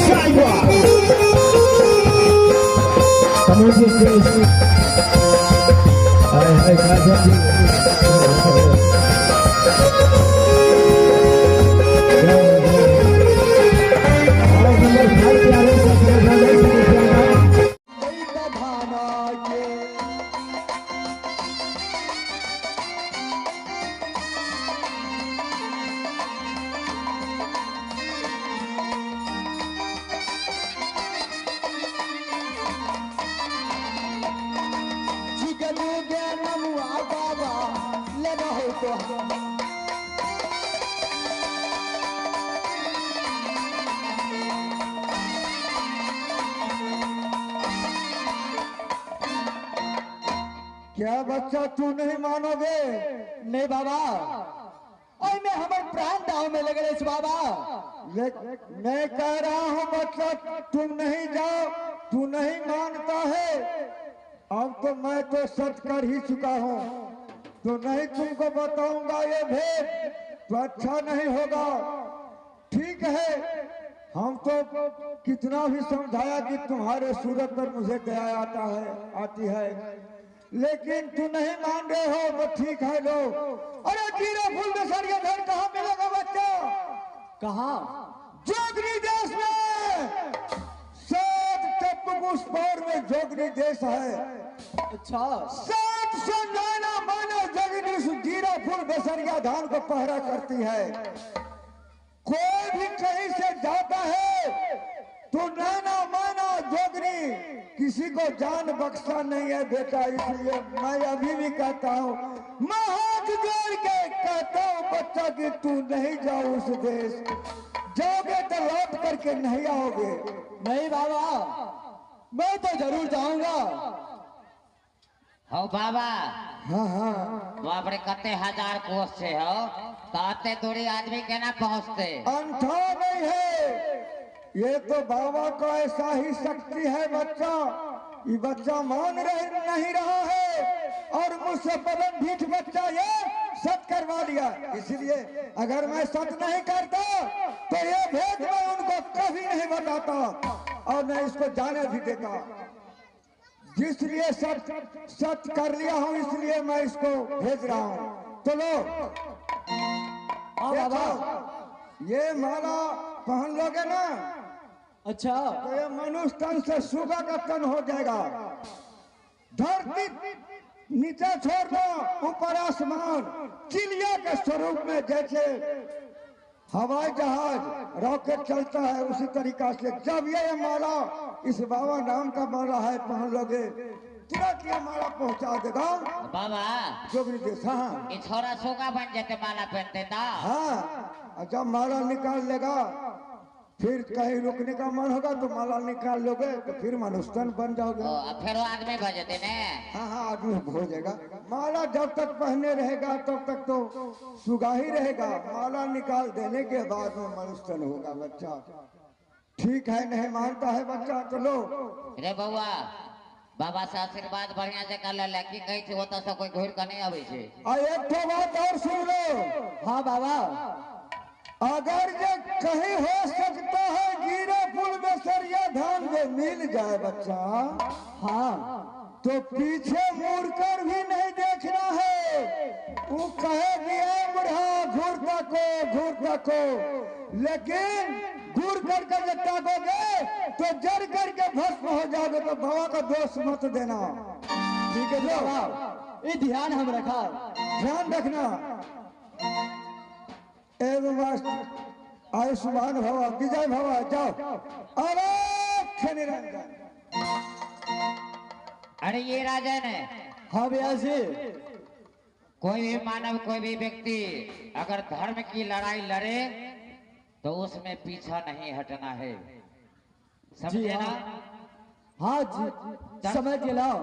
下一个，咱们这是，哎哎，看一下。क्या बच्चा तू नहीं मानोगे? नहीं बाबा, और मैं हमारे प्राण दाव में लगे रहे बाबा। मैं कह रहा हूँ बच्चा तुम नहीं जाओ, तू नहीं मानता है। अब तो मैं तो सच कर ही चुका हूँ, तो नहीं तुमको बताऊंगा ये भेद तो अच्छा नहीं होगा। ठीक है, हम तो कितना भी समझाया कि तुम्हारे सूरत पर मुझे दया आता है, आती है, लेकिन तू नहीं मान रहे हो। वो ठीक है लो। अरे जीरा फूल बेसरिया धन कहाँ मिलेगा बच्चा? कहाँ? जोगनी देश में। 7 टप्पू पर में जोगनी देश है। अच्छा। 700 नैना मानो जोगनी जीरा फूल बेसरिया धान को पहरा करती है। कोई भी कहीं से जाता है तो नैना माना जोगनी किसी को जान बख्शा नहीं है बेटा। इसलिए मैं अभी भी कहता हूँ, मैं हाथ जोड़ के कहता हूँ बच्चा कि तू नहीं जाओ उस देश, जाओगे तो लौट करके नहीं आओगे। नहीं बाबा, मैं तो जरूर जाऊंगा। हो बाबा। हाँ हाँ। बाप रे, कते हजार कोस से हो, तो दूरी आदमी केना पहुँचते? अंधा नहीं है ये तो बाबा को ऐसा ही शक्ति है बच्चा। ये बच्चा मान रहे नहीं रहा है और मुझसे पवन भीठ बच्चा ये सत करवा लिया। इसलिए अगर मैं सत नहीं करता तो ये भेद मैं उनको कभी नहीं बताता और मैं इसको जाने भी देता। जिसलिए सत सत कर लिया हूँ, इसलिए मैं इसको भेज रहा हूँ। चलो बाबा, ये माला पहन लोगे ना? अच्छा। तो ये मनुष्य तन से सुगा का तन हो जाएगा। धरती नीचे छोड़ दो, ऊपर आसमान, चिड़िया के स्वरूप में जैसे हवाई जहाज रॉकेट चलता है उसी तरीका से जब ये माला, इस बाबा नाम का माला है, पहन लोगे तुरंत ये माला पहुंचा देगा बाबा जोगनी देश। हाँ, ये छोरा सुगा बन जाते माला पहनते था। हाँ, और जब माला निकाल लेगा फिर कहीं रुकने का मन होगा तो माला निकाल लोगे तो फिर मनुष्य तन बन जाओगे। फिर वो आदमी हो जाते ने। हाँ हाँ, आदमी हो जाएगा। माला जब तक पहने रहेगा तब तक तो सुगा ही रहेगा, माला निकाल देने के बाद में मनुष्य तन होगा बच्चा। ठीक है, नहीं मानता है बच्चा तो लो। रे बउआ, बाबा से आशीर्वाद बढ़िया जगह ले ले, की कहै छै ओतऽ से कोई घुर के नहीं आबै छै। आ एक ठो बात और सुन लो। हाँ बाबा। अगर जे कहीं हो सकता है जीरा फूल बेसरिया धान में मिल जाए बच्चा, हाँ, तो पीछे मुड़कर भी नहीं देखना है। वो कहे कि बुढ़ा घूरता को घूरता को, लेकिन घूर करके जब ताकोगे तो जड़ करके भस्म हो जाओगे, तो बाबा का दोष मत देना। ठीक है बाबा, ये ध्यान हम रखा, ध्यान रखना। आयुष्मान भवा, विजय भवा, जाओ। अरे निरंजन। अरे ये राजन है। हाँ भैया जी। कोई भी मानव, कोई भी व्यक्ति अगर धर्म की लड़ाई लड़े तो उसमें पीछा नहीं हटना है, समझे ना? हाँ जी, समझ गेलौं।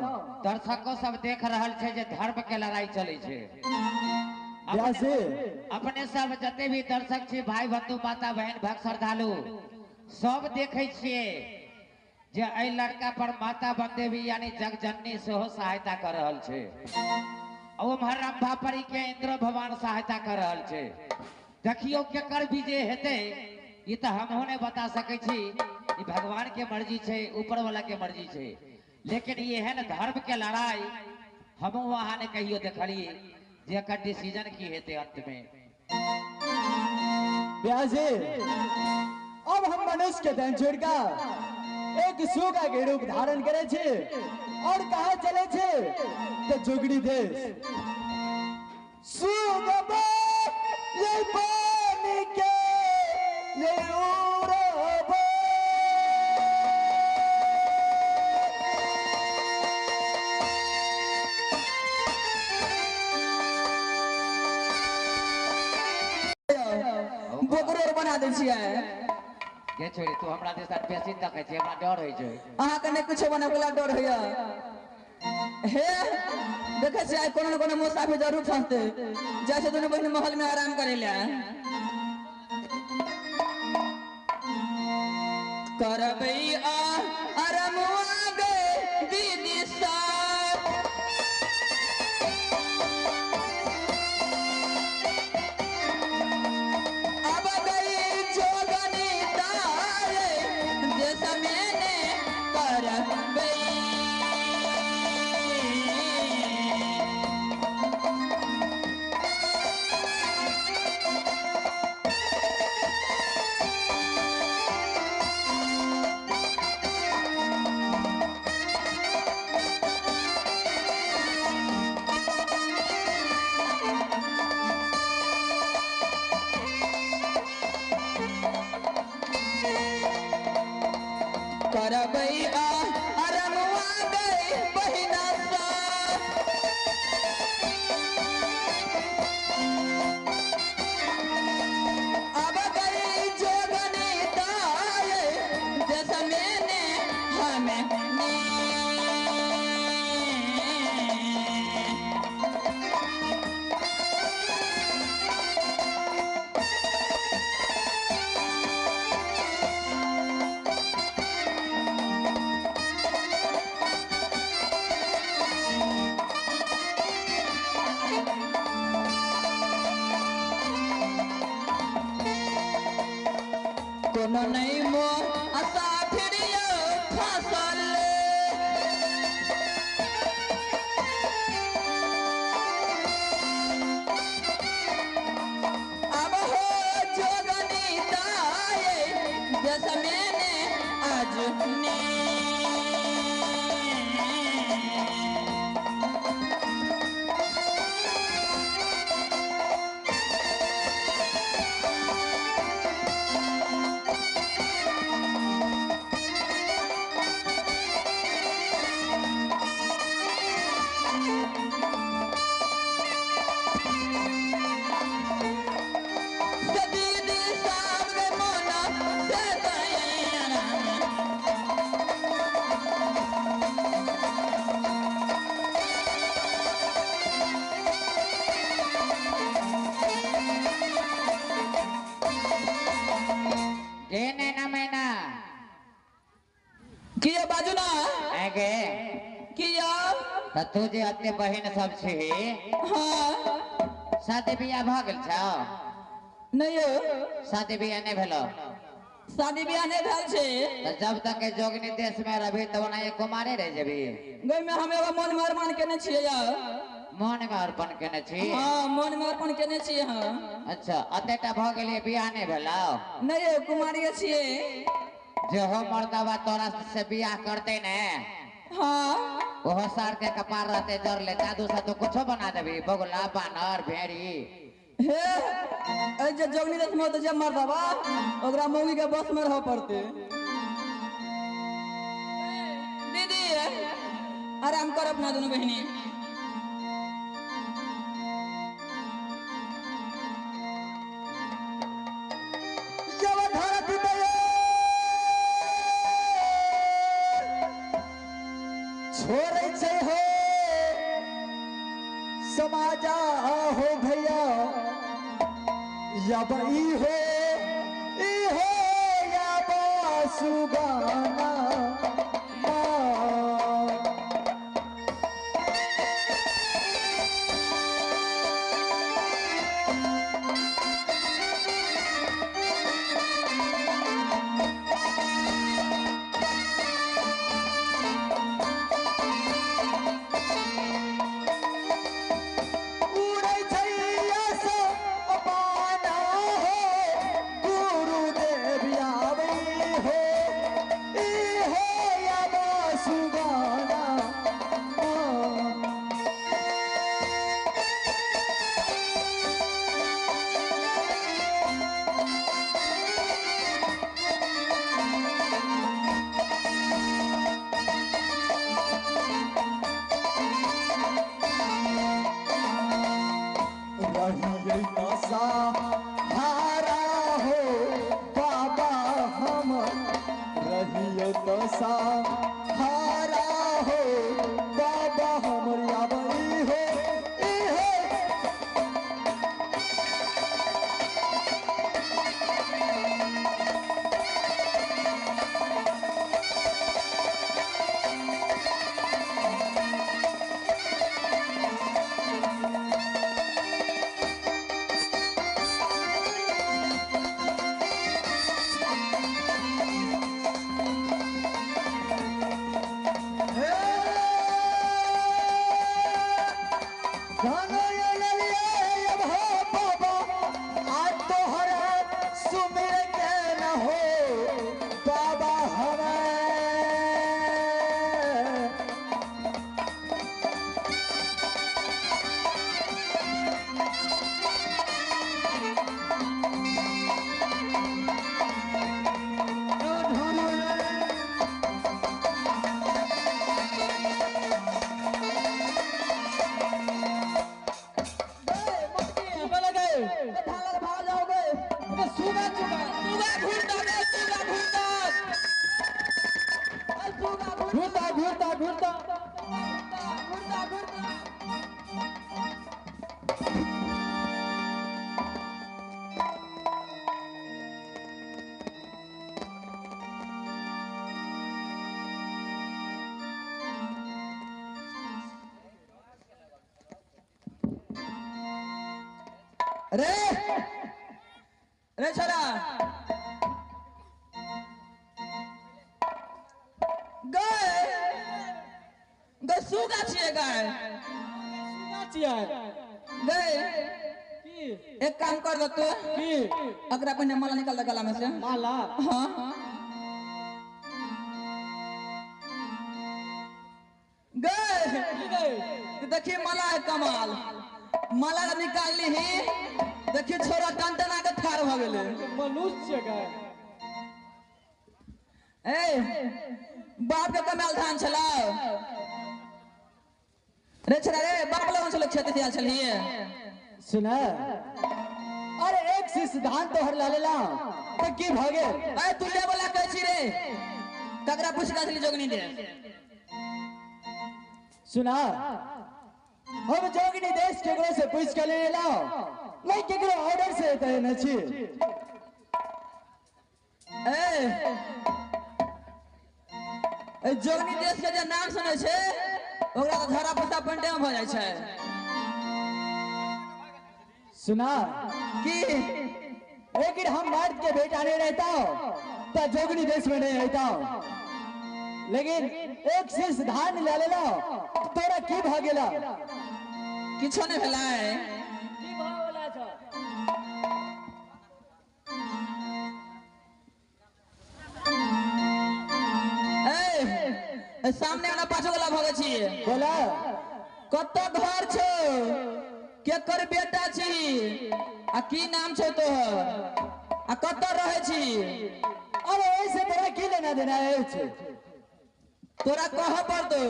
दर्शको सब देख रहल छै जे धर्म के लड़ाई चले छै। अपने सब जते भी दर्शक छी, भाई बंधु, माता बहन, भक्त श्रद्धालु सब देखे छियै जे एहि लड़का पर माता बनदेवी यानी जगजननी सेहो सहायता कर रहल छै, उम्हर रंभा परी के इंद्र भगवान सहायता कर रहल छै। देखियो केकर विजय हेतै, ई तऽ हमहूँ नहि बता सकै छी, ई भगवान के मर्जी छै, ऊपर वाला के मर्जी छै। लेकिन एहन धर्म के लड़ाई हमहूँ अहाँ ने कहियो देखलियै जे एकर डिसीजन की हेतै अंत में। ब्याजी अब हम मनुष्य के तन छोड़कर एक सुगा के रूप धारण करे छे और कहा चले छे तो जोगड़ी देश। सुगबा ये पानी के ये उड़बा। बोकरो बना दै छियै। गे छोरी तू हमरा दिस बेसी तकै छी, हमरा डर होइ छै। अहाँके नहि कुछो बनबैला डर होइया। हे देखै छियै आइ कोनो ने कोनो मुसाफिर जरूर फंसतै, जाइ छै दुनू बहिन महल में आराम करै लए। करबै आरामवा गे दीदी साथ। अब गई जोगनी तारे देश में ने करबै। करबै आरामवा गे बहिना साथ। अब गई जोगनी तारे देश में ने हमें ने। कोनो नहीं मो आशा फिरियो फसल। अब हो जोगनी ताये देश में ने आज ने। दीदी साहब के मोना से दया। गे नैना मैना किया बाजू ना ऐ गे किया त तू जे अते बहिन सब छी। हाँ शादी बियाह भऽ गेल छौ? नहीं यौ। शादी बियाह नहि भेलो? शादी बियाह नहीं भेल छै। त जब तक के जोगनी देश में रहबी तब ओनाहिये कुमारे रह जेबी। गई में हम एगो मन में अरमान केने छियै यौ। मन में अर्पण केने छी? हाँ मन में अर्पण केने छियै। हाँ अच्छा अतेटा भऽ गेलियै बियाह नहि भेलौ? नहीं यौ कुमारिये छियै। जे हो मर्दबा तोरा से बियाह करते ने हाँ ओहो सार के कपार रहते जरले, जादू से तो कुछो बना देबी, बगुला बानर भेड़ी। हे ए जे जोगनी देश में होतै जे मर्दबा ओकरा मौगी के बस में रहऽ पड़तै। दीदी आराम कर अपना दुनू बहिनी। जब धरती पे छोड़ै छै हो समाजा हो भैया यब ई हो यब सुगाना। रे रे छोरा गए गए सुगा छियै गए सुगा छियै गए की एक काम कर दो तू की अकरा पहिने माला निकाल दे गला में से। माला? हाँ गए की गए देखिए माला है कमाल, माला निकाल ली ही देखिए छोरा टन टना के ठाड़ भ गेलै। मनुष्य गए। ए बाप के कमाल धान छला रे छोरा रे, बाप लगन छलो खेत से आयल छलिए। सुना अरे एक शीश धान तोहर ला लेला त की भ गेल? ए तू ले वाला कहै छी रे, ककरा पूछ के छली जोगनी दे? सुना हम जोगनी देश केकरो से पूछ के ले ला नहीं केकरो ऑर्डर से त न छी। ए ए जोगनी देश के जे नाम सुनै छै ओकरा त धरा पैसा पंटे में भ जाइ छै। सुना की लेकिन हम मर्द के बेटा नहीं रहता तो जोगनी देश में नहीं रहता, लेकिन एक शीश धान ले लेला तोरा की भ गेला? किछो नहीं भेलै। की भ गेला छ? ए सामने वाला पाछो वाला भगे छी। बोला कत घर छौ, केकर बेटा छी आ की नाम छौ तोहर आ कत रहै छी? अरे ऐसे तोरा की लेना देना अछि? तोरा कह पड़तो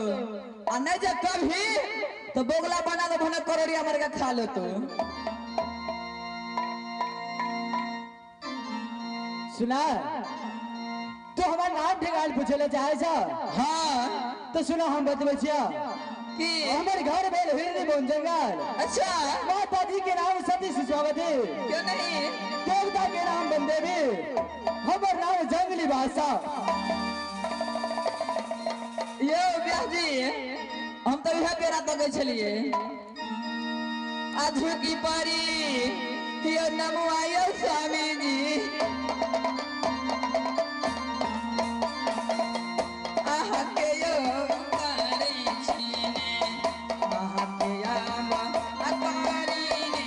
आ नहीं जे कभी तो बोगला बना दे भने करोड़िया मर के खा लेतो। सुना तो हमार नाम ठिकान पूछे ले चाहे छ? हाँ तो सुना हम बतबै छिया की हमर घर भेल हिरनी बन जंगल। अच्छा माता जी के नाम सती सुषमावती, क्यों नहीं? देवता के नाम बनदेवी, हमर नाम जंगली बादशाह। यो ब्याह जी हम तो इहे बेरा तकै छलिए। आ झुकी परी यो नमो आयो स्वामी जी, आहा के यो करै छिने, आहा के आमा अकारीने।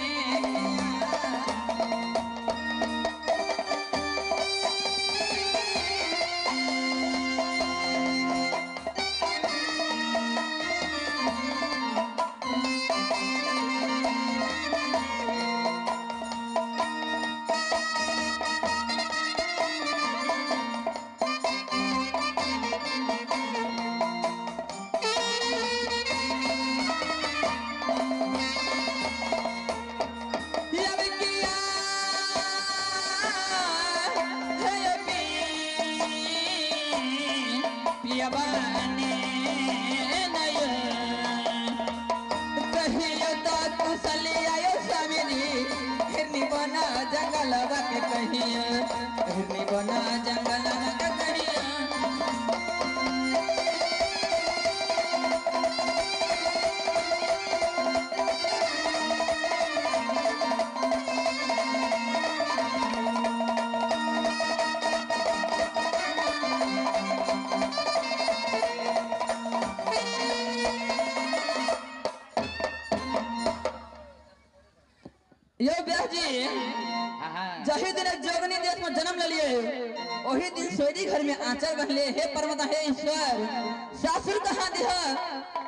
यो ब्याह जी जही दिन जोगनी देश में जन्म लिए वही दिन सोरी घर में आंचल बनले। हे परमात्मा हे ईश्वर, सासुर कहाँ दिह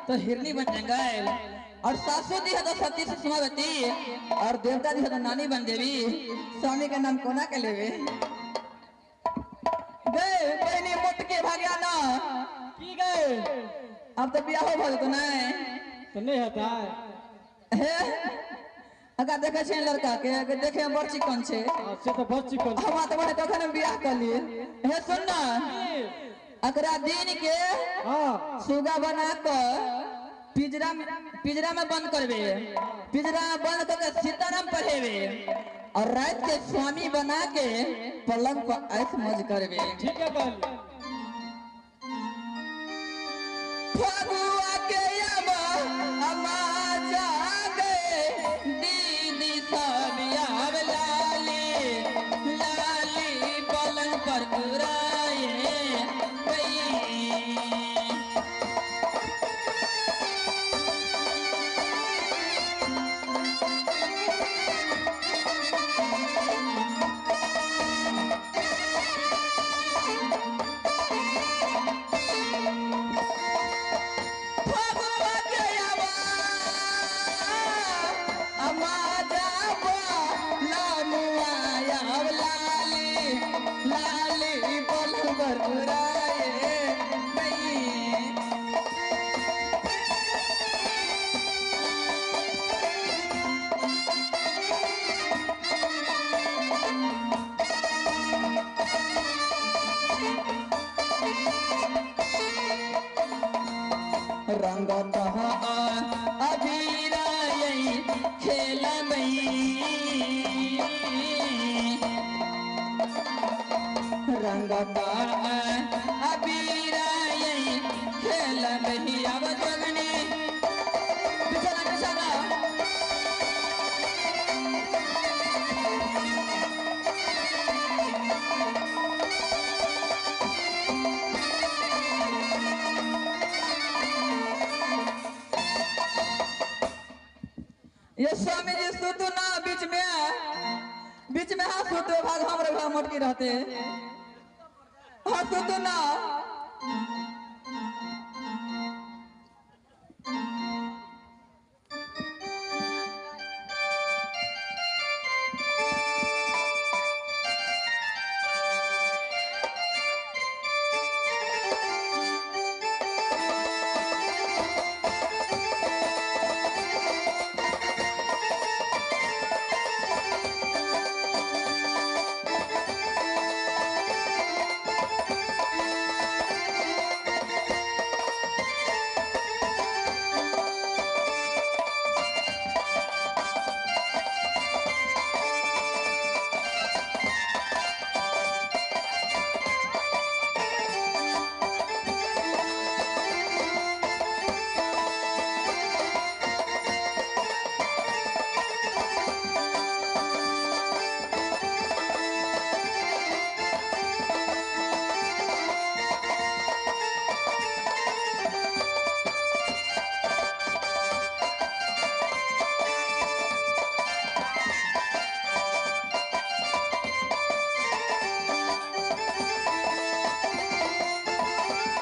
तो हिरनी बन जंगल, और सासु दिह तो सती सुषमावती, और देवता दिह तो नानी बन देवी। स्वामी के नाम कोना के लेवे? गए बहनी मोट के भाग्या ना की गए? अब तो बियाह हो भल तो नहीं तो नहीं होता है। अगर देखे छे लड़का के अगर देखे बड़ चिकन छे। से तो बड़ चिकन। हम तो बड़े कखन बियाह कर लिए। हे सुन ना अकरा दिन के हां सुगा बना के पिंजरा में बंद करबे, पिंजरा में बंद करके सीताराम पढ़ेबे और रात के स्वामी बना के पलंग पर ऐश मौज करबे। ठीक है कहली। फगुआ के अमा अमा जागे दीदी सब घर उड़ाए गई। रंग कहा अबीर खेल रंग अबीर खेल अब जोगनी बिछाना बिछाना। ये स्वामी जी सुतु ना बीच में, बीच में हाँ सुतु भाग हमरे भाग मोटकी रहते, हाँ सुतु ना।